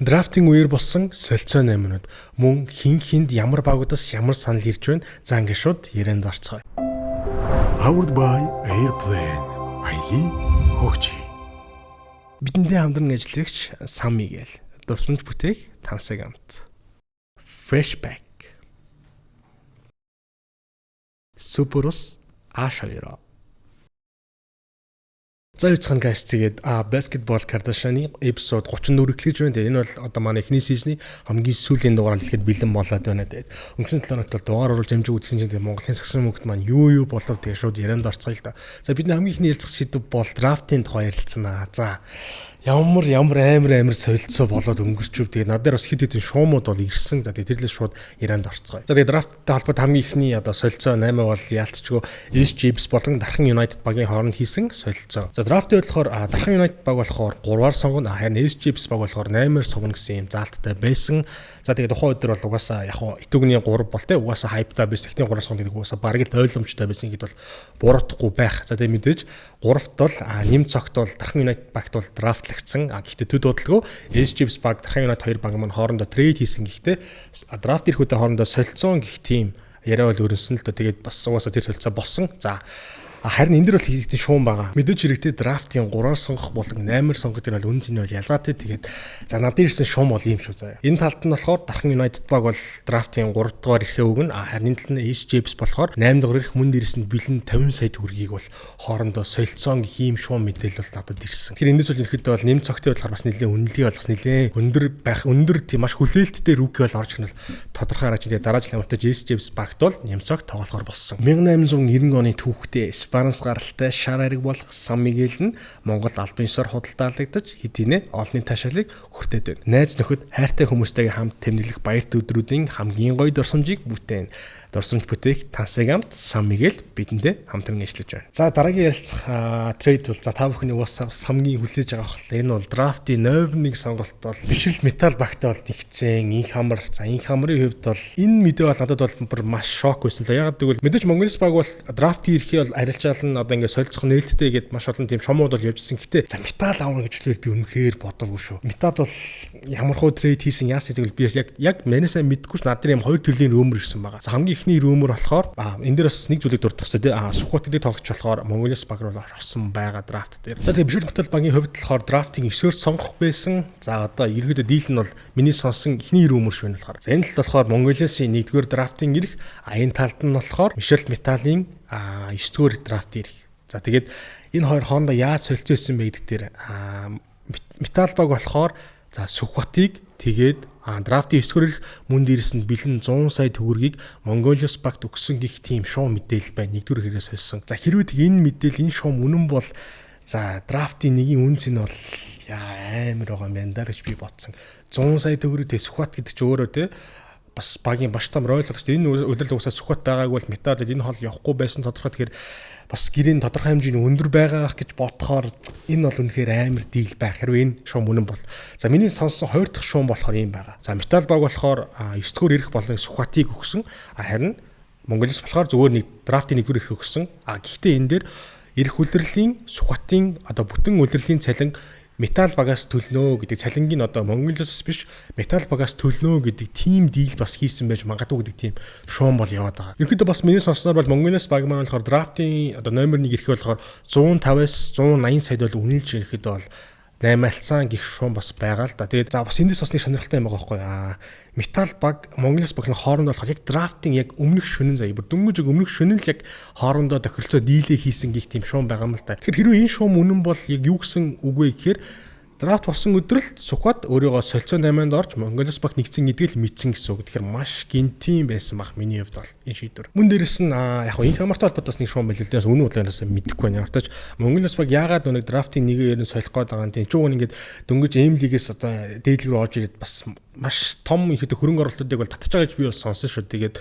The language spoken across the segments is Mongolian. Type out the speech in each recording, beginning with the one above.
Драфтын үеэр болсон солилцоо 8 минут. Мөн хин хинд ямар багуудаас ямар санал ирж байна? За, ингээд шууд ярианд орцгоё. Powered by Airplane. Аялын хөгжи. Бидэнтэй хамтран ажиллагч Сан Мигэл. Дурсамж бүтээх тансаг амт. Freshback. Суперус Ашойро. За, юуцхан guys, тэгээд Basketball Kardashian-ы episode 34 эхлэж байна. Тэгээд энэ бол одоо манай эхний season ы хамгийн сүүлийн дугаар хэлэхэд бэлэн болоод байна. Тэгээд өнгөрсөн 7 хоногт бол дугаар оруулж амжиг үзсэн чинь тэгээд Монголын сагсан мөнгөд маань юу юу болов, тэгээд шууд ярианд орцгоё л да. За, бидний хамгийн эхний ярилцах сэдэв бол драфтын тухай ярилцсан аа. За, ямар ямар амар амар солилцоо болоод өнгөрчөв. Тэгээ над дээр бас хэд хэдэн шуумууд бол ирсэн. За, тэгээ тэрлээ шууд ярианд орцгоё. За, тэгээ драфттай холбоотой хамгийн эхний одоо солилцоо 8 бол яалтчгүй SGBs болон Дархан United багийн хооронд хийсэн солилцоо. За, драфтын болохоор Дархан United баг болохоор 3-аар сонгоно. Харин SGBs баг болохоор 8-аар сонгоно гэсэн юм заалттай байсан. За, тэгээ тухайн өдөр бол угаасаа яг хуу Итүгний 3 бол те угаасаа hype тай байсан. Эхний 3-аар сонгоно гэдэг угаасаа бараг л ойлгомжтой байсан гэдээ бол буруутахгүй байх. За, тэгээ мэдээж 3-т бол нэм цогт бол Дархан United багт бол драфтлагдсан. А гэхдээ төд удалгүй SGBs баг, Дархан United хоёр баг маань хоорондоо trade хийсэн. Гэхдээ драфт ирэхүүдээ хоорондоо солилцоон гэх тийм яриа бол өрнсөн л да. Тэгээд бас угаасаа тэр солилцоо болсон. За, харин энэ дэр бол хийгдэн шуум байгаа. Мэдээж хэрэгтэй драфтын 3-аар сонгох болон 8-аар сонгох гэдэг нь бол үн цэний бол ялгаатай. Тэгээд за, надад ирсэн шуум бол ийм шүү заяа. Энэ талд нь болохоор Дархан United баг бол драфтын 3 дугаар эрхээ өгнө. А харин энэ талд нь SJBs болохоор 8 дугаар эрх, мөн дээрээс нь бэлэн 50 сая төгрөгийг бол хоорондоо солилцоон гэх ийм шуум мэдээлэл бол надад ирсэн. Тэгэхээр эндээс бол ерөөхдөө бол нэм цогтой болохоор бас нэлээд үнэлгээ бол бас нэлээд өндөр байх, өндөр тийм маш хүлээлттэй rookie бол орж ирэх нь бол тодорхой хараач. Тэгээд дараа жил ямартай SJBs багт бол Нямцог тоглохоор болсон. 1890 оны түүхтээ Испанаас гаралтай шар ариг болох Сан Мигэл нь Монгол албан ёсоор худалдаалагдаж хэдийнэ олонний таашаалыг хүртээд байна. Найз нөхөд, хайртай хүмүүстэйгээ хамт тэмдэглэх баярт өдрүүдийн хамгийн гоё дурсамжийг бүтээн. Дурсамж бүтээх тансаг амт Сан Мигэл бидэнтэй хамтран ажиллаж байна. За, дараагийн ярилцах trade бол за, та бүхний уус хамгийн хүлээж байгаа хол энэ бол драфтын 01 сонголт бол бишрэл металл багтай бол нэгцэн инх хамар. За, инх хамрын хувьд бол энэ мэдээ бол надад бол бүр маш шок байсан л. Яг гэвэл мэдээж Монголс баг бол драфтын эрхээ бол арилжаал нь одоо ингээд солилцох нээлттэй гээд маш олон тийм шумууд бол явжсэн. Гэтэ за, металл авна гэж л би үнэхээр бодоогүй шүү. Металл бол ямар хуу trade хийсэн, яасан гэвэл би яг манайсаа мэдгүй ш. Над дээр юм хоёр төрлийн rumor ирсэн байгаа. За, хамгийн эхний rumor болохоор энэ дээр бас нэг зүйлийг дурдах хэрэгтэй. Сүхбат гэдэг тоглогч болохоор Монголиас баг руу орсон байгаа драфт дээр. За, тэгээ бишрэл металл багийн хувьд болохоор драфтын 9-оор сонгох байсан. За, одоо ерөөдөө deal нь бол миний сонсон эхний rumor шүү энэ болохоор. За, энэ талд болохоор Монголиасын 1-р драфтын эрх, а энэ талд нь болохоор Мишель Металлын 9-р драфт эрх. За, тэгээд энэ хоёр хоорондоо яаж солилцсон бэ гэдэг дээр Металл баг болохоор за, Сүхбатыг, тэгээд драфтын 9-р эрх, мөн дээрээс нь бэлэн 100 сая төгрөгийг Монголиос багт өгсөн гих тийм шуум мэдээлэл байна. Нэгдүгээр хэрэгээс сольсон. За, хэрвээ тэг энэ мэдээлэл, энэ шуум үнэн бол за, драфтын нэгийн үн цэн бол яа амар байгаа юм байна да гэж би бодсон. 100 сая төгрөг, тэг Сүхбат гэдэг чи өөрөө те бас багийн маш том роль тоглож, энэ улирал угсаа Сүхбат байгааг бол металл энэ хол явахгүй байсан тодорхой. Тэгэхээр бас гэрийн тодорхой хэмжээний өндөр байгаа гэж бодохоор энэ бол үнэхээр амар deal байх хэрвээ энэ шуум үнэн бол. За, миний сонссон хоёр дахь шуум болохоор ийм байгаа. За, металл баг болохоор 9 дугаар эрх болон Сүхбатыг өгсөн. Харин Монголис болохоор зүгээр нэг драфтын 1-р эрх өгсөн. А гэхдээ энэ дээр эрх улирлын Сүхбатын одоо бүтэн улирлын цалин металл багаас төлнөө гэдэг, цалингийн одоо Монголоос биш, металл багаас төлнөө гэдэг тийм deal бас хийсэн байж магадгүй гэдэг тийм шуум бол яваад байгаа. Ерөнхийдөө бас миний сонссноор бол Монголоос баг маань болохоор драфтын одоо номер 1 эрхээ болохоор 150-аас 180 саяд бол үнэлж ерөнхийдөө бол наймаалцсан гих шуум бас байгаа л да. Тэгээд за, бас эндээс бас нэг сонирхолтой юм байгаа байхгүй. Металл баг, Монголоос баг хоорондоо болохоор яг драфтын яг өмнөх шөнөн заяа. Бүр дөнгөж яг өмнөх шөнөн л яг хоорондоо тохиролцоо deal ээ хийсэн гих тийм шуум байгаа юм л та. Тэгэхээр хэрвээ энэ шуум үнэн бол яг юу гэсэн үг вэ гэхээр драфт болсон өдөр л Сүхбат өөрийгөө солилцоо 8-нд орж Монголоос баг нэгдсэн гэдгийг л мэдсэн гэсэн үг. Тэгэхээр маш гинтийн байсан баг миний хувьд бол энэ шийдвэр. Мөн дээрэс нь яг хөө инх хамартай холбоотой бас нэг шуум байл л дээ. Үнэн бодлоос мэдэхгүй байна. Ямар ч Монголоос баг яагаад нэг драфтын нэгээр нь солих гээд байгаа юм. Тийм ч үгүй ингээд дөнгөж M лигээс одоо дээдлэг рүү орж ирээд бас маш том ихэд хөрөнгө оруулалтуудыг бол татж байгаа гэж би бас сонсон шүү. Тэгээд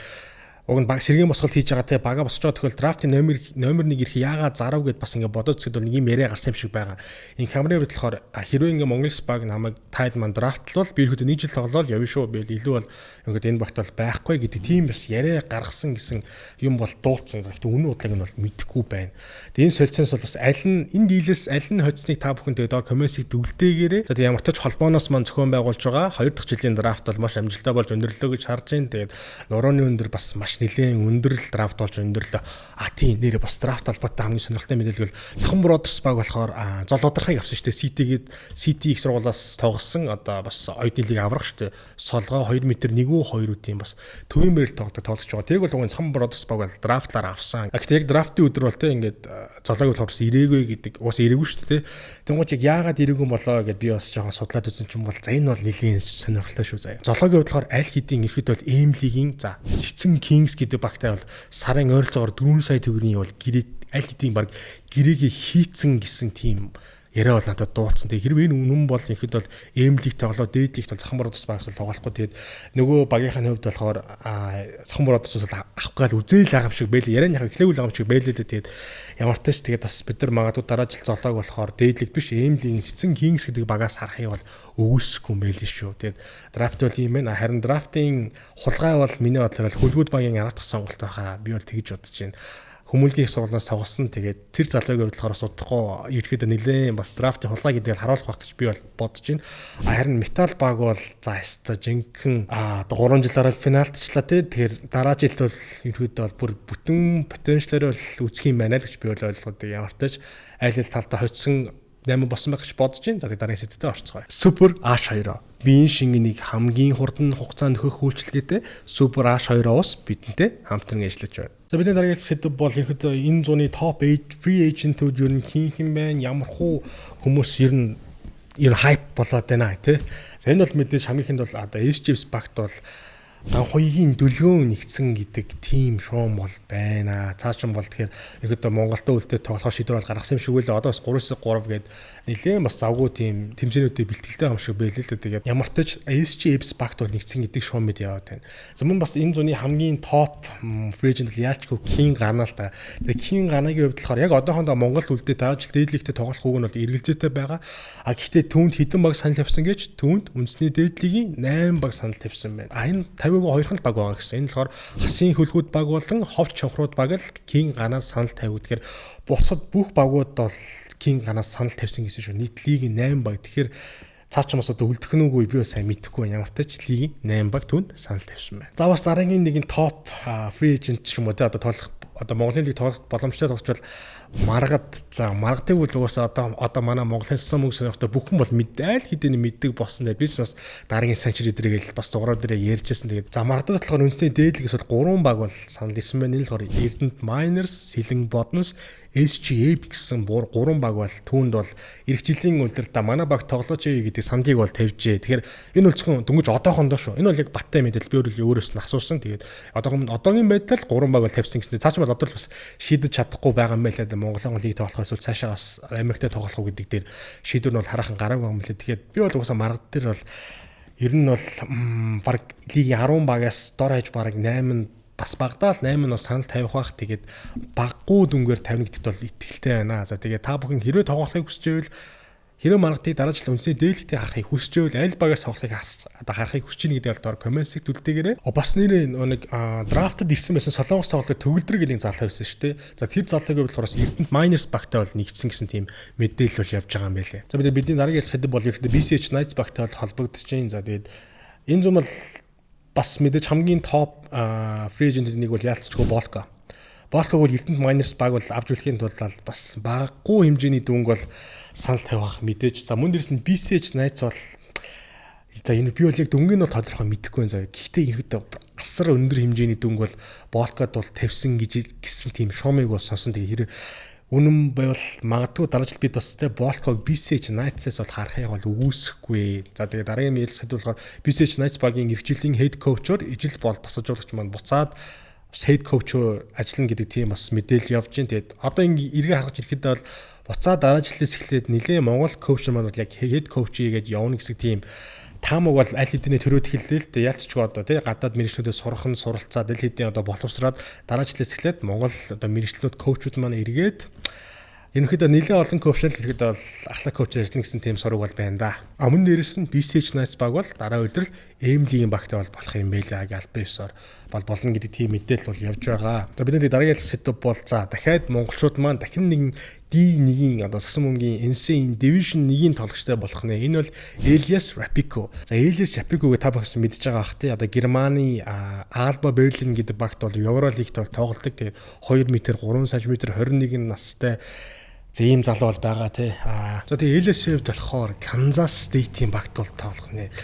Уг нь баг сэргийн босгол хийж байгаа те, бага босч байгаа тохиол драфтын номер 1 ирэх яагаад зарав гэд бас ингээ бодоод үзэхэд бол нэг юм яриа гарсан юм шиг байгаа. Энэ камерын хувьд болохоор хэрвээ ингээ Монгол баг намайг тайд маань драфтлвал би ирэхэд нэг жил тоглоод явна шүү. Би илүү бол ингээд энэ багт бол байхгүй гэдэг тийм бас яриа гаргасан гэсэн юм бол дуулцсан. Гэхдээ үнэн удлаг нь бол мэдэхгүй байна. Тэгээ энэ солилцоноос бол бас аль нь энэ дийлээс аль нь хоцныг та бүхэн тэгээ доор комментиг дүлдээгээрээ. Тэгээ ямар ч тач холбооноос маань зохион байгуулж байгаа 2 дахь жилийн драфт бол маш амжилттай болж өндөрлөө гэж харж байна. Тэгээд нурууны өндөр бас маш нэлээд өндөр л драфт болж өндөрлөө. А тийм, нэрээ бас драфт холбоотой хамгийн сонирхолтой мэдээлэл бол Цахан Brothers баг болохоор зол удархыг авсан шүү дээ. CT-гээд CT их сургуулиас тоглосон, одоо бас оюутны лиг аврах шүү дээ. Солгоо 2 м 1 үү 2 үү, тийм бас төвийн мэрэл тоглодог тоглож байгаа. Тэрийг бол уг Цахан Brothers баг бол драфтлаар авсан. Гэхдээ яг драфтын өдөр бол те, ингээд золоог болохоор бас ирээгүй гэдэг, уус ирээгүй шүү дээ. Тэнгуут яг яагаад ирээгүй болоо гэд би бас жоохон судлаад үзсэн чинь бол за, энэ бол нэлийн сонирхолтой шүү заяа. Золоогийн хувьд болохоор аль хэдийн ирэхэд бол M лигийн за Сицэн Kings гэдэг багтай бол сарын ойролцоогоор 4 сая төгрөгийн бол гэрээ, аль хэдийн баг гэрээгээ хийцэн гэсэн тийм яриа бол надад дуулсан. Тэгээ хэрвээ энэ үнэн бол ихэд бол M лиг тоглоо, дээд лигт бол Цахан Brothers багс бол тоглохгүй. Тэгээд нөгөө багийнхаа хувьд болохоор Цахан Brothers бол авах гал үзээл байгаа юм шиг байлээ. Яриа нь яг эхлээгүй л байгаа юм шиг байлээ лээ. Тэгээд ямар ч тач тэгээд бас бид нар магадгүй дараа жил золоог болохоор дээд лиг биш, M лигийн Цэцэн Kings гэдэг багаас харахыг бол өгөөсөхгүй юм байлээ шүү. Тэгээд драфт бол юм байна. Харин драфтын хулгай бол миний бодлоор хүлгүүд багийн 10 дахь сонголт байхаа. Би бол тэгж бодож байна. Хүмүүлгийн сургуулиас тоглосон. Тэгээд тэр залуугийн хувьд болохоор судахгүй ерөөхдөө нэлээд бас драфтын хулгай гэдгийг харуулах байх гэж би бол бодож байна. Харин металл баг бол за за жинхэнэ 3 жил дараа финалдчлаа тий. Тэгэхээр дараа жилд бол ерөөхдөө бол бүр бүтэн потенциалаар бол үзэх юм байна л гэж би бол ойлгоод, ямар ч тач аль аль талдаа хоцсон 8 болсон байх гэж бодож байна. За, дараагийн сэдвтэ орцгоё. Super H2 биеийн шингэнийг хамгийн хурдан хугацаанд нөхөх үйлчилгээтэй Super H2 ус бидэнтэй хамтран ажиллаж байна. За, бидний дараагийн сэдв бол ерөнхийдөө энэ зуны топ 8 free agent-үүд ер нь хин хэн байна, ямар хуу хүмүүс ер нь hype болоод байна тий. За, энэ бол мэдээж хамгийн ихэнд бол одоо SGS багт бол Ганхуйгийн дүлгөөн нэгдсэн гэдэг тийм шуум бол байна. Цаашин бол тэгэхээр ерөөдөө Монголд үлдээ тоглохоор шийдвэр бол гаргасан юм шиг үлээ. Одоо бас 3-3 гээд нэлээд бас завгүй тийм тэмцээнүүдэд бэлтгэлтэй юм шиг байлээ л дээ. Тэгээд ямар ч SG Apes багт бол нэгдсэн гэдэг шуум мэд яваад байна. За, мөн бас энэ зуны хамгийн топ free agent бол яалчгүй Кин Гана л та. Тэгээд Кин Ганагийн хувьд болохоор яг одоохондоо Монгол үлдээ дараа жил дээд лигтээ тоглох үг нь бол эргэлзээтэй байгаа. А гэхдээ түүнд хэдэн баг санал тавьсан гэж, түүнд үндэсний дээд лигийн 8 баг санал тавьсан байна. А энэ 50-г хоёрхан л баг байгаа гэсэн. Энэ болохоор Хасын хөлгүүд баг болон Ховч чонхрууд баг л Кин Ганаас санал тавь. Тэгэхээр бусад бүх багууд бол Кин Ганаас санал тавьсан гэсэн шүү. Нийт лигийн 8 баг. Тэгэхээр цаа ч бас одоо үлдэх нь үгүй, би бас сайн мэдэхгүй байна. Ямар ч тач лигийн 8 баг түүнд санал тавьсан байна. За, бас дараагийн нэгэн топ free agent ч юм уу те, одоо тоглох, одоо Монголын лиг тоглох боломжтой тоглогч бол Маргад. За, Маргадыг бол угаасаа одоо манай Монголын сасан мөнгө сонирхтой бүхэн бол мэдээл хэдийн мэддэг болсон. Тэгээд би ч бас дараагийн санчир эдрийг л бас зураг дээрээ ярьжсэн. Тэгээд за, Маргадад болохоор үндэсний дээд лигээс бол 3 баг бол санал ирсэн байна. Энэ болохоор Эрдэнэт Miners, Сэлэн Боднос, SGA гэсэн 3 баг бол түүнд бол эх жилийн улиралдаа манай баг тоглооч гэдэг саналыг бол тавьжээ. Тэгэхээр энэ бол зөвхөн дөнгөж одоохондоо шүү. Энэ бол яг баттай мэдээлэл, би өөрөө өөрөөс нь асуусан. Тэгээд одоогийн байдлаар 3 баг бол тавьсан гэсэн. Цааш бол одоо л бас шийдэж чадахгүй байгаа юм байлаа. Монголын лиг тоглох эсвэл цаашаа бас Америкт тоглох уу гэдэг дээр шийдвэр нь бол хараахан гараагүй юм лээ. Тэгэхээр би бол угаасаа Маргад дээр бол ер нь бол баг лигийн 10 багаас дор хаяж баг 8 бас багадаа л 8 нь бас санал тавих бах. Тэгээд баггүй дүнгээр тавина гэдэгт бол итгэлтэй байна. За, тэгээд та бүхэн хэрвээ тоглохыг хүсэж байвал, хэрвээ Маргадыг дараа жил үндэсний дээд лигтээ харахыг хүсэж байвал, аль багаас тоглохыг одоо харахыг хүсэж байна гэдэг бол доор комментиг үлдээгээрэй. Бас нэрээ нэг драфтад ирсэн байсан Солонгос тоглолтод төгөлдрөг гэдэг залуу байсан шүү дээ. За, тэр залуугийн хувьд болохоор Эрдэнэт Miners багтай бол нэгдсэн гэсэн тийм мэдээлэл бол явж байгаа юм байлээ. За, бидний дараагийн сэдэв бол ерөнхийдөө BCH Knights багтай бол холбогдож байна. За, тэгээд энэ зам бол бас мэдээж хамгийн топ free agent нэг бол яалтчгүй Болко. Болког бол Эрдэнэт Miners баг бол авч үлэхийн тулд бас багагүй хэмжээний дүнг бол санал тавих мэдээж. За, мөн дээрс нь BCH Knights бол за, энэ би бол яг дүнгийн нь бол тодорхой мэдэхгүй байна заяа. Гэхдээ ерөөдөө асар өндөр хэмжээний дүнг бол Болкод бол тавьсан гэж гэсэн тийм шуумыг бол сонсон. Тэгээ хэрэг үнэн байвал магадгүй дараа жил бид бас те Болког BCH Knights-аас бол харахыг бол үгүйсэхгүй. За, тэгээ дараагийн мэдээлэл сэдв болохоор BCH Knights багийн эх жилийн head coach-оор ижил бол тасажуулагч маань буцаад бас head coach-оор ажиллана гэдэг тийм бас мэдээлэл явж байна. Тэгээд одоо ингээ эргээ харгаж ирэхэд бол буцаад дараа жилээс эхлээд нэлээд Монгол coach маань бол яг head coach хийгээд явна гэсэн тийм Таамаг бол аль хэдийнэ төрөөд эхэллээ л дээ. Ялцчгүй одоо тий гадаад мэргэжлүүдээс сурах нь суралцаад аль хэдийн одоо боловсраад дараа жилээс эхлээд Монгол одоо мэргэжлүүд coach ууд маань эргээд ерөнхийдөө нэлээд олон коучнол ерөнхийдөө бол ахлах coach ажиллана гэсэн тийм сураг бол байна да. А мөн дээрэс нь BCH Knights баг бол дараа улирал M лигийн багтай бол болох юм байлаа гэж албан ёсоор бол болно гэдэг тийм мэдээлэл бол явж байгаа. За, бидний дараагийн ярилцах сэдэв бол за дахиад монголчууд маань дахин нэгэн D1-ийн одоо сагсан бөмбөгийн NCAA Division 1-ийн тоглогчтой болох нэ. Энэ бол Elias Rapico. За, Elias Rapico-г та бүхэн мэдж байгаа бах тий. Одоо Германы Alba Berlin гэдэг багт бол Евролигт бол тоглодог. Тэгээ 2 м 3 см 21 настай. За, ийм залуу бол байгаа тий. За, тэгээ Elias-ийн хувьд болохоор Kansas State-ийн багт бол тоглох нэ.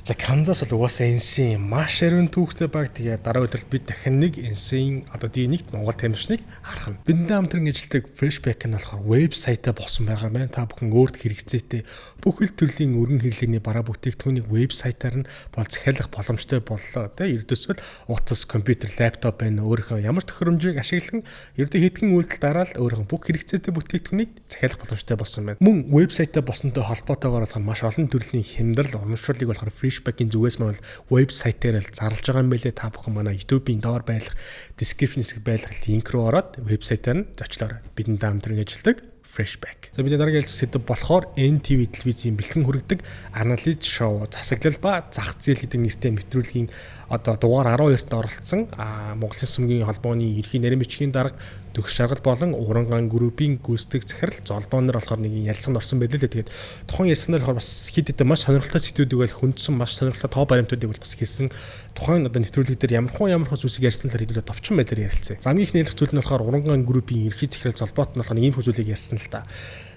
За, Канзас бол угаасаа NCAA маш ариун түүхтэй баг. Тэгээ дараа улиралд бид дахин нэг NCAA одоо D1-т Монгол тамирчныг харах нь. Бидэнтэй хамтран ажилладаг Freshback нь болохоор вебсайтаа болсон байгаа маань. Та бүхэн өөрт хэрэгцээтэй бүх ил төрлийн өргөн хэрэглээний бараа бүтээгдэхүүнийг вебсайтаар нь бол захиалах боломжтой боллоо. Тэ ердөөсөө л утас, компьютер, laptop байна. Өөрийнхөө ямар төхөөрөмжийг ашиглан ердөө хэдхэн үйлдэл дараа л өөрийнхөө бүх хэрэгцээтэй бүтээгдэхүүнийг захиалах боломжтой болсон байна. Мөн вебсайтаа болсонтой холбоотойгоор болохоор маш олон төрлийн хямдрал, урамшууллыг болохоор Freshback-ийн зүгээс маань вебсайтаар л зарлж байгаа юм байлээ. Та бүхэн манай YouTube-ийн доор байрлах description хэсэг байлах link руу ороод вебсайтаар нь зочлоорой. Бидэнтэй хамтран ажилладаг Freshback. За, бидний дараагийн ярилцах сэдэв болохоор NTV телевизийн бэлтгэн хүргэдэг анализ шоу засаглал ба зах зээл гэдэг нэртэй нэвтрүүлгийн одоо дугаар 12-т оролцсон Монголын сүмгийн холбооны ерхий нарийн бичгийн дарга Төгс Жаргал болон Уранган группийн гүйцэтгэх захирал Золбоонор болохоор нэг ярилцлаганд орсон байлээ л. Тэгээд тухайн ярилцлаганд болохоор бас хэд хэдэн маш сонирхолтой сэдвүүдийг бол хөндсөн, маш сонирхолтой тоо баримтуудыг бол бас хэлсэн. Тухайн одоо нэвтрүүлэг дээр ямар зүйлсийг ярьсан талаар хэдүүлээ товчхон байдлаар ярилцъя. За, хамгийн ихний ярилцах зүйл нь болохоор Уранган группийн ерхий захирал Золбоот нь болохоор нэг ийм зүйлийг ярьсан л та.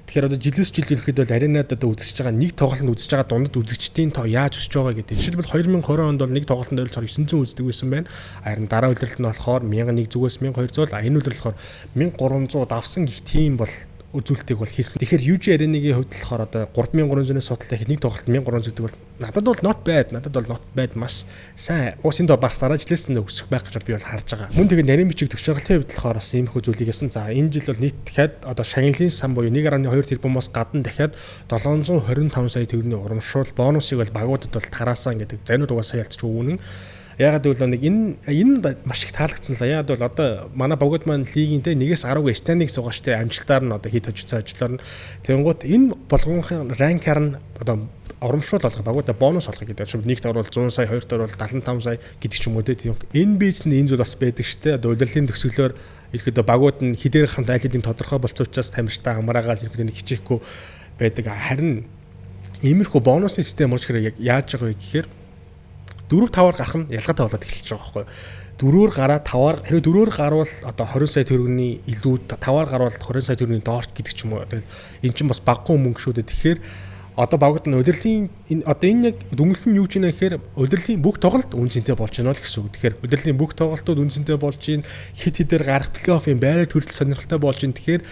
Тэгэхээр одоо жилээс жил ерөнхийдөө бол аренад одоо үзэж байгаа нэг тоглолтод үзэж байгаа дундад үзэгчдийн тоо яаж өсөж байгаа гэдэг. Жишээлбэл, 2020 онд бол нэг тоглолтод ойролцоогоор 900 үздэг байсан байна. Харин дараа улиралд нь болохоор 1100-ээс 1200, а энэ улирал болохоор 1300 давсан гих тийм бол үзүүлэлтийг бол хийсэн. Тэгэхээр UG Arena-гийн хувьд болохоор одоо 3300-ны судалтай нэг тоглолт 1300 гэдэг бол надад бол not bad, надад бол not bad, маш сайн. Уус энэ бас дараа жилээс нь өсөх байх гэж би бол харж байгаа. Мөн тэгээд нарийн бичиг Төгс Жаргалын хувьд болохоор бас иймэрхүү зүйлийг ясан. За, энэ жил бол нийт дахиад одоо шагналын сан буюу 1.2 тэрбумоос гадна дахиад 725 сая төгрөгийн урамшуул бонусыг бол багуудад бол тараасан гэдэг. Заримуд угаасаа ялцч өгнөн. Ягаад гэвэл нэг энэ маш их таалагдсан л. Ягаад гэвэл одоо манай богод маань лигийн те 1-ээс 10-г standing суугаа штэ, амжилтаар нь одоо хит хожицоо ажиллаар нь тэгэнгүүт энэ болгонхын rank аар нь одоо урамшуул олгох, багуудаа бонус олгох гэдэг. Жишээлбэл, нэгт орвол 100 сая, хоёрт орвол 75 сая гэдэг ч юм уу те. Тийм. NBA-д нь энэ зүйл бас байдаг штэ. Одоо улирлын төгсгөлөөр ерөөдөө багууд нь хідээр хамт аль хэдийн тодорхой болсон учраас тамирчтай хамраагаал ерөөдөө нэг хичээхгүй байдаг. Харин иймэрхүү бонусын систем орж ирэхээр яг яаж байгаа вэ гэхээр 4 5-аар гарах нь ялгаатай болоод эхэлж байгаа байхгүй юу? Дөрөөр гараа 5-аар, хэрвээ дөрөөр гарвал одоо 20 сая төгрөгийн илүү, 5-аар гарвал 20 сая төгрөгийн доорч гэдэг ч юм уу. Тэгэл эн чинь бас баггүй мөнгө шүү дээ. Тэгэхээр одоо багууд нь улирлын энэ одоо энэ яг дүнэлт нь юу ч юм гэхээр улирлын бүх тоглолт үн цэнтэй болж байна л гэсэн үг. Тэгэхээр улирлын бүх тоглолтууд үн цэнтэй болж байна. Хит хитээр гарах плей-оффын байраг төрөл сонирхолтой болж байна. Тэгэхээр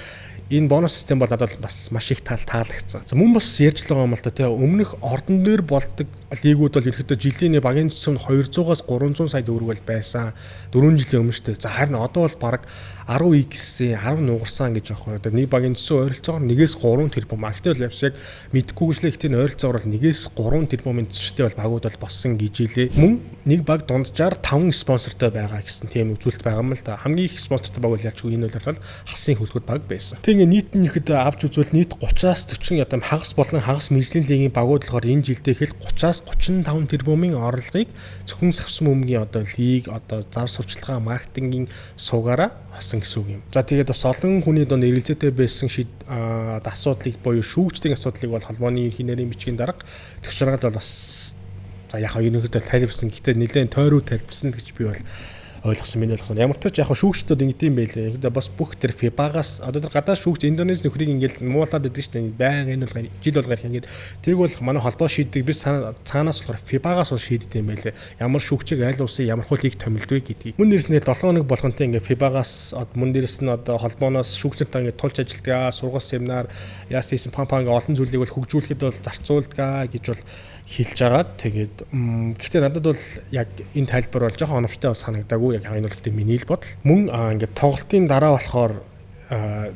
энэ бонус систем бол надад бас маш их таалагдсан. За, мөн бас ярьж л байгаа юм л да тий. Өмнөх ордон дээр болдог лигүүд бол ерөөхдөө жилийн багийн төсөв нь 200-аас 300 сая төгрөг бол байсан. 4 жилийн өмнө шүү дээ. За, харин одоо бол бараг 10x-ийн 10 нугарсан гэж аахгүй. Одоо нэг багийн төсөв ойролцоогоор 1-ээс 3 тэрбум. А гэхдээ бол яг мэдгүй гэжлээ, гэхдээ ойролцоогоор бол 1-ээс 3 тэрбумын төсөвтэй бол багууд бол болсон гэж илээ. Мөн нэг баг дунджаар 5 спонсортой байгаа гэсэн тийм үзүүлэлт байгаа юм л да. Хамгийн их спонсортой баг бол ялчгүй энэ бол хасын хөлгүүд баг байсан. Тэг ингээ нийт нь ихэд авч үзвэл нийт 30-аас 40 одоо хагас болон хагас мэргэжлийн лигийн багууд болохоор энэ жилдээ хэл 30-аас 35 тэрбумын орлогыг зөвхөн савсан бөмбөгийн одоо лиг, одоо зар сурталчилгаа, маркетингийн суугаараа олсон гэсэн үг юм. За, тэгээд бас олон хүний донд эргэлзээтэй байсан шид асуудлыг буюу шүүгчдийн асуудлыг бол холбооны ерхий нарийн бичгийн дарга Төгс Жаргал бол бас за яг ерөнхийдөө тайлбарсан. Гэхдээ нэлээд тойруу тайлбарсан л гэж би бол ойлгосон, миний ойлгосон. Ямар ч тач яг шүүгчдүүд ингэдэм байлээ. Ерөнхийдөө бас бүх тэр FIBA-гаас одоо тэр гадаад шүүгч Индонез нөхрийг ингээл муулаад идэв шүү дээ. Баян энэ бол жил болгоор их ингээд тэрийг бол манай холбоо шийддэг. Би цаанаас болохоор FIBA-гаас бол шийддэг юм байлээ. Ямар шүүгчийг аль улсын ямар хуулийг томилдвэ гэдгийг. Мөн дээрс нь 7 хоног болгонтой ингээд FIBA-гаас мөн дээрс нь одоо холбооноос шүүгчнэртэй ингээд тулж ажилладаг, сургалт, семинар яасан хийсэн пам пам ингээд олон зүйлийг бол хөгжүүлэхэд бол зарцуулдаг гэж бол хэлж байгаа. Тэгээд гэхдээ надад бол яг энэ тайлбар бол жоохон оновчтой бас санагдаагүй. Яг энэ бол гэхдээ миний л бодол. Мөн ингээд тоглолтын дараа болохоор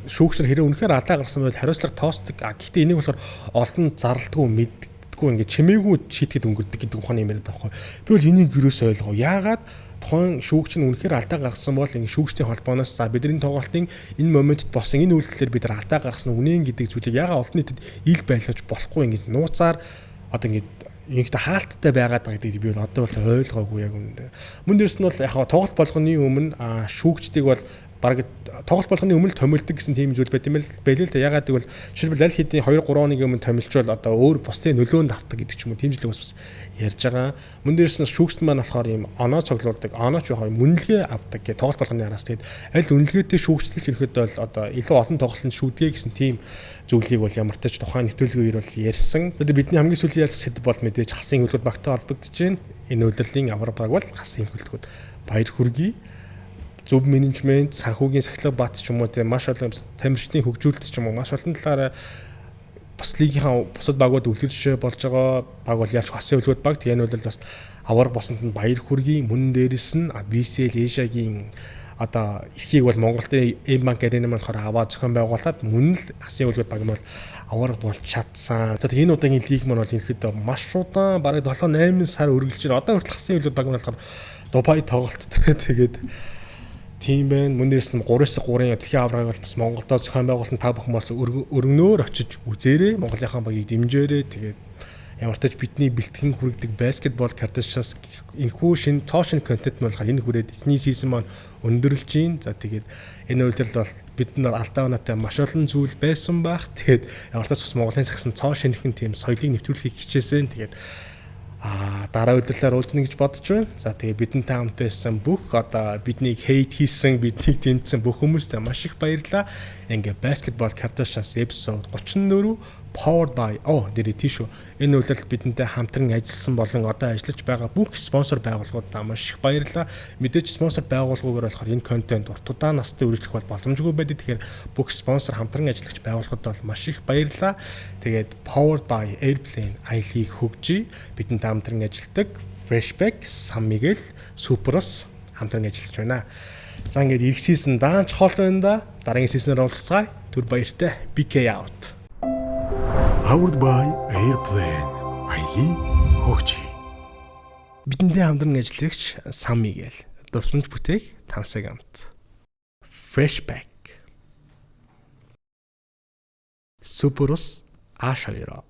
шүүгчнэр хэрэг үнэхээр алдаа гарсан байвал хариуцлага тоосдог. А гэхдээ энийг болохоор олон зарлдгүй мэддэггүй. чаддгүй, ингээд чимээгүй шийтгэд өнгөрдөг гэдэг ухааны юм яриад байгаа байхгүй. Би бол энийг юусоо ойлгоо. Яагаад тухайн шүүгч нь үнэхээр алдаа гаргасан бол ингээд шүүгчдийн холбооноос за бидний тоглолтын энэ моментод болсон энэ үйлдэлээр бид нар алдаа гаргасан үнэн гэдэг зүйлийг яагаад олон нийтэд ил байлгаж болохгүй, ингээд нууцаар одоо ингээд ингэхдээ хаалттай байгаад байгаа гэдгийг би бол одоо бол ойлгоогүй яг үнэндээ. Мөн дээрс нь бол яг тоглолт болгоны өмнө шүүгчдийг бол бараг тоглолт болгоны өмнө л томилдог гэсэн тийм зүйл байт юм л байлээ л да. Ягаад гэвэл жишээлбэл аль хэдийн 2 3 оны өмнө томилчвал одоо өөр бусдын нөлөөнд автдаг гэдэг ч юм уу, тийм зүйлийг бас ярьж байгаа. Мөн дээрс нь шүүгчд маань болохоор ийм оноо цоглуулдаг, оноо ч яг үнэлгээ авдаг гэх тоглолт болгоны араас. Тэгээд аль үнэлгээтэй шүүгчдэл ерөнхийдөө бол одоо илүү олон тоглолтод шүүдэгэ гэсэн тийм зүйлийг бол ямар ч тач тухайн нэвтрүүлгийн үеэр бол ярьсан. Тэгээд бидний хамгийн сүүлийн ярьсан сэдэв бол мэдээж хасын хөлгөд багтай холбогдож байна. Энэ улирлын авраг баг бол хасын хөлгөд, баяр хүргэе. Зөв менежмент, санхүүгийн сахилга бат ч юм уу, тийм маш олон тамирчдын хөгжүүлэлт ч юм уу, маш олон талаараа бас лигийнхаа бусад багууд үлгэр жишээ болж байгаа баг бол ялч хасын хөлгөд баг. Тэгээ энэ бол бас аварга босонд нь баяр хүргэе. Мөн дээрэс нь BCL Asia-гийн одоо эрхийг бол Монголын M Bank Arena болохоор аваа зохион байгуулад мөн л хасын хөлгөд баг бол аварга болж чадсан. За, тэгээ энэ удаагийн лиг маань бол ерөнхийдөө маш удаан, бараг 7 8 сар үргэлжлэж байна. Одоо хүртэл хасын хөлгөд баг маань болохоор Дубай тоглолттой. Тэгээд тийм байна. Мөн дээрс нь 3-9 3-ын дэлхийн аваргыг бол бас Монголдо зохион байгуулсан, та бүхэн бас өргөнөөр очиж үзээрэй. Монголынхаа багийг дэмжээрэй. Тэгээд ямар ч тач бидний бэлтгэн хүргэдэг Basketball Kardashians энэхүү шинэ цоо шинэ контент нь болохоор энэ хүрээд эхний season маань өндөрлж гин. За, тэгээд энэ улирал бол бид нар алдаа оноотой маш олон зүйл байсан байх. Тэгээд ямар ч тач бас Монголын сагсан цоо шинэхэн тийм соёлыг нэвтрүүлэхийг хичээсэн. Тэгээд дараа улирлаар уулзна гэж бодож байна. За, тэгээ бидэнтэй хамт байсан бүх, одоо биднийг hate хийсэн, биднийг дэмжсэн бүх хүмүүстээ маш их баярлалаа. Ингээ Basketball Kardashians episode 34 powered by, oh, нэрээ тийш үү. Энэ улиралд бидэнтэй хамтран ажилласан болон одоо ажиллаж байгаа бүх спонсор байгууллагуудаа маш их баярлалаа. Мэдээж спонсор байгууллагуугаар болохоор энэ контент урт удаан настай үргэлжлэх бол боломжгүй байдаг. Тэгэхээр бүх спонсор хамтран ажиллагч байгууллагуудад бол маш их баярлалаа. Тэгээд powered by Airplane аялыг хөгжий. Бидэнтэй хамтран ажилладаг Freshback, Sam Miguel, Superos хамтран ажиллаж байна. За, ингээд ирэх season даанч хол байна да. Дараагийн season ээр уулзцгаая. Түр баяртай. BK out. Powered by Airplane. Аялын хөгжий. Бидэнтэй хамтран ажиллагч Sam Miguel. Дурсамж бүтээх тансаг амт. Freshback. Superos Аш хоёроо.